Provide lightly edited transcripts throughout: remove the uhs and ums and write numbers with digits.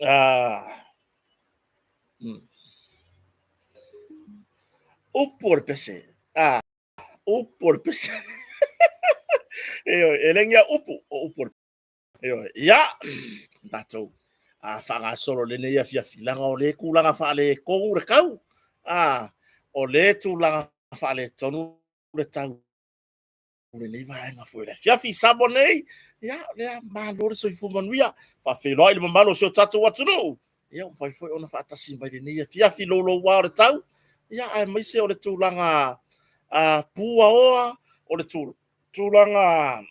Ah. Upu o le pese. Ah, upu o le pese. Ioe, e le ni au upu, o upu o le Ioe, ia, tatou a faagasolo lenei afiafi, leaga o le tulaga faaletonu le tau. A, o le tulaga faaletonu le tau lenei vaega foi o le afiafi i Samoa nei, ia, o lea malo le soifua manuia. Faafeiloai le mamalu o si o tatou atunuu, ia, ua mafai foi ona faatasi mai lenei afiafi louloua o le tau, ia, aemaise o le tulaga puaoa, o le tulaga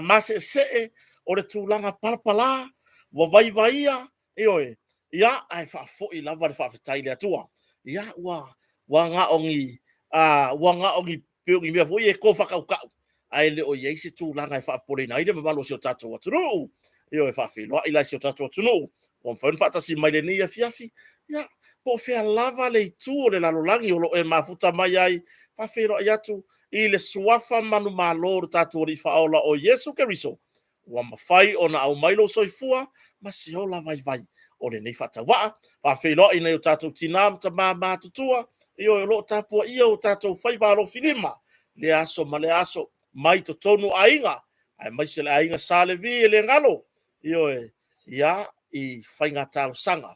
maseesee, o le tulaga palapala, ua vaivaia, ioe, ia, ae faafoi lava le faafetai i le Atua. Ia, ua na o ni, ua na o ni, pei o ni mea foi ia e to faatautau, ae le o i ai se tulaga e faapopoleina ai le mamalu o si o tatou atunuu. Ioe, faafeiloai la i si o tatou atunuu ua mafai ona faatasi mai lenei afiafi. Ia, po o fea lava le itu o le lalolagi o lo o e mafuta mai ai, faafeiloai atu i le suafa manumalo o le tatou Alii Faaola o Iesu Keriso, ua mafai ona aumai lou soifua ma se ola vaivai o lenei faatauvaa. Faafeiloai i nai o tatou tina ma tama matutua, ioe, o lo o tapuaia o tatou faiva alofilima lea aso ma lea aso, mai totonu o aiga, aemaise le aiga Sa Levi e le galo, ioe, ia, i faiga talosaga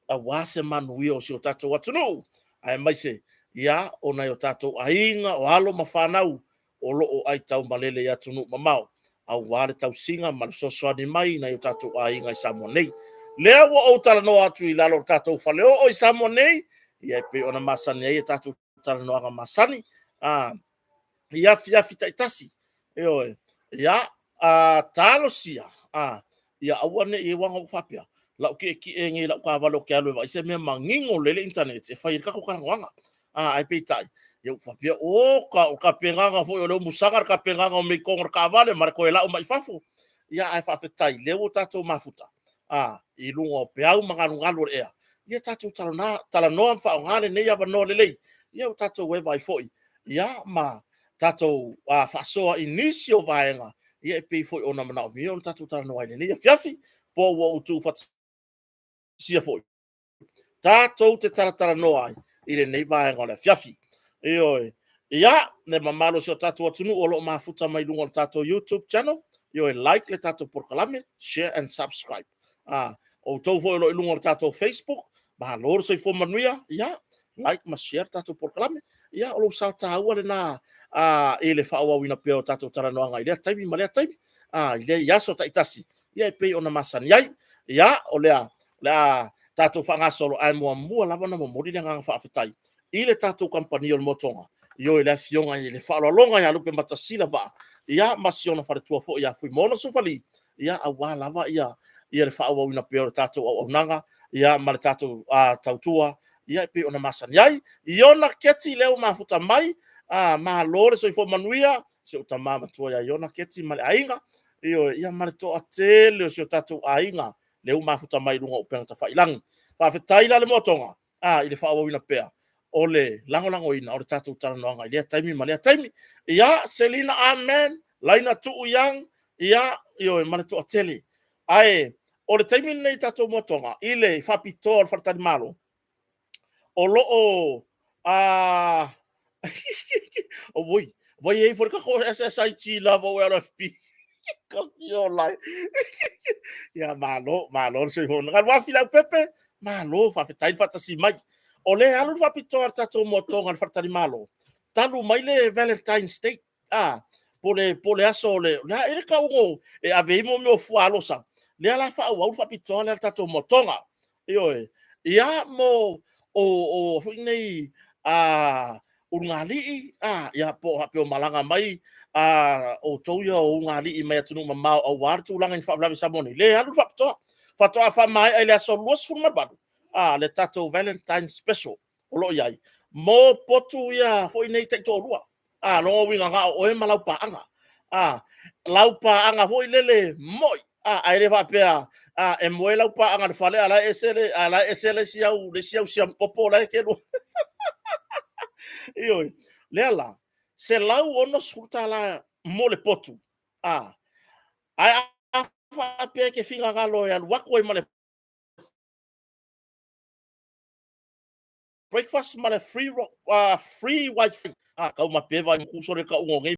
aua se manuia o si o tatou atunuu, aemaise ia o nai o tatou aiga, o alo ma fanau o lo o aitaumalele i atunuu mamao, aua le tausiga ma le fesoasoani mai i nai o tatou aiga i Samoa nei. Lea ua ou talanoa atu i lalo o le tatou faleoo i Samoa nei, ia e pei ona masani ai a tatou talanoaga masani, i afiafi taitasi. Ioe, ia, talosia, ia aua ne i, aua na ou faapea, lau tietie nei i lau taavale ou te alu e vaai se mea manino lelei le internet e fai ai le tatou talanoaga. Ae peitai, ia ua faapea, oka, o tapenaga foi o le umusaga le tapenaga o mea i totonu o le taavale ma le toe lau mai i fafo. Ia, ae faafetai, lea ua tatou mafuta, i luga o peau ma galugalu o le ea, ia tatou talanoa ma faaaoga lenei avanoa lelei, ia ua tatou eva ai foi, ia, ma tatou faasoa i nisi o vaega, ia e pei foi ona manaomia ona tatou talanoa ai i lenei afiafi, po ua ou tuufaatasia foi, tatou te talatalanoa ai i lenei vaega o le afiafi. Ioe. Ia, le mamalu o si o tatou atunuu o lo o mafuta mai luga o le tatou YouTube channel, ioe, like le tatou polokalame, share and subscribe. Outou foi o lo o i luga o le tatou Facebook, malo le soifua manuia, ia, like ma share le tatou polokalame. Ia, o lou sao taua lena i le faaauauina pea o tatou talanoaga i lea taimi ma lea taimi, i lea aso taitasi, ia e pei ona masani ai. Ia, o lea, o le a tatou faagasolo, ae muamua lava ona momoli le agaga faafetai i le tatou kamupani o le Motoga, ioe, le afioga i le faaaloaloga ia Lupematasila Vaa, ia, ma si ona faletua foi ia Fuimaono Sufali, ia, aua lava ia le faaauauina pea o le tatou auaunaga, ia, ma le tatou tautua, ia, e pei ona masani ai. Iona Keti lea ua mafuta mai, malo le soifua manuia, si ou tama matua ia Iona Keti ma le aiga, ioe, ia, ma le toatele o si o tatou aiga lea ua mafuta mai i luga o upega tafailagi. Faafetai la le Motoga i le faaauauina pea o le lagolagoina o le tatou talanoaga i lea taimi ma lea taimi. Ia, Selina Amen, Laina Tuu Young, ia, ioe, ma le toatele. Ae o le taimi lenei i tatou motoga, i le faapitoa o le faletalimalo, o lo o oi, vai ai foi le tatou SSIG lava o LFP. Ka fiola e. Ia, malo, malo le soifua. Galuafi Leaupepe, malo, faafetai le faatasi mai. O lea e alu le faapitoa a le tatou motoga i le faletalimalo, talu mai le Valentine's Day, po le aso o le, le a le tauga e ave ai mo mea o fuaalosa, lea la faaauau le faapitoa lea a le tatou motoga. Ioe, ia mo o foi nei ulugalii, ia po o faapea o malaga mai outou ia o ulugalii mai atunuu mamao aua le tulaga i faalavelave i Samoa nei, le alu le faapitoa. Faatoa faamaea i le aso 28, le tatou Valentine Special o lo o i ai, mo potu ia foi nei taitoalua. Lona uiga na o oe ma lau paaga. Lau paaga foi lele moi, ae le faapea e moe lau paaga i le fale a la e ese le, a la e ese le isi au, le isi au siamupopo la e te lua. Ioe, lea la, $160 mo le potu, ae a faapea e te finagalo e alu atu ai ma le Breakfast ma le free, free wifi. A, kau ma peva i kuso le ka ungo ngei.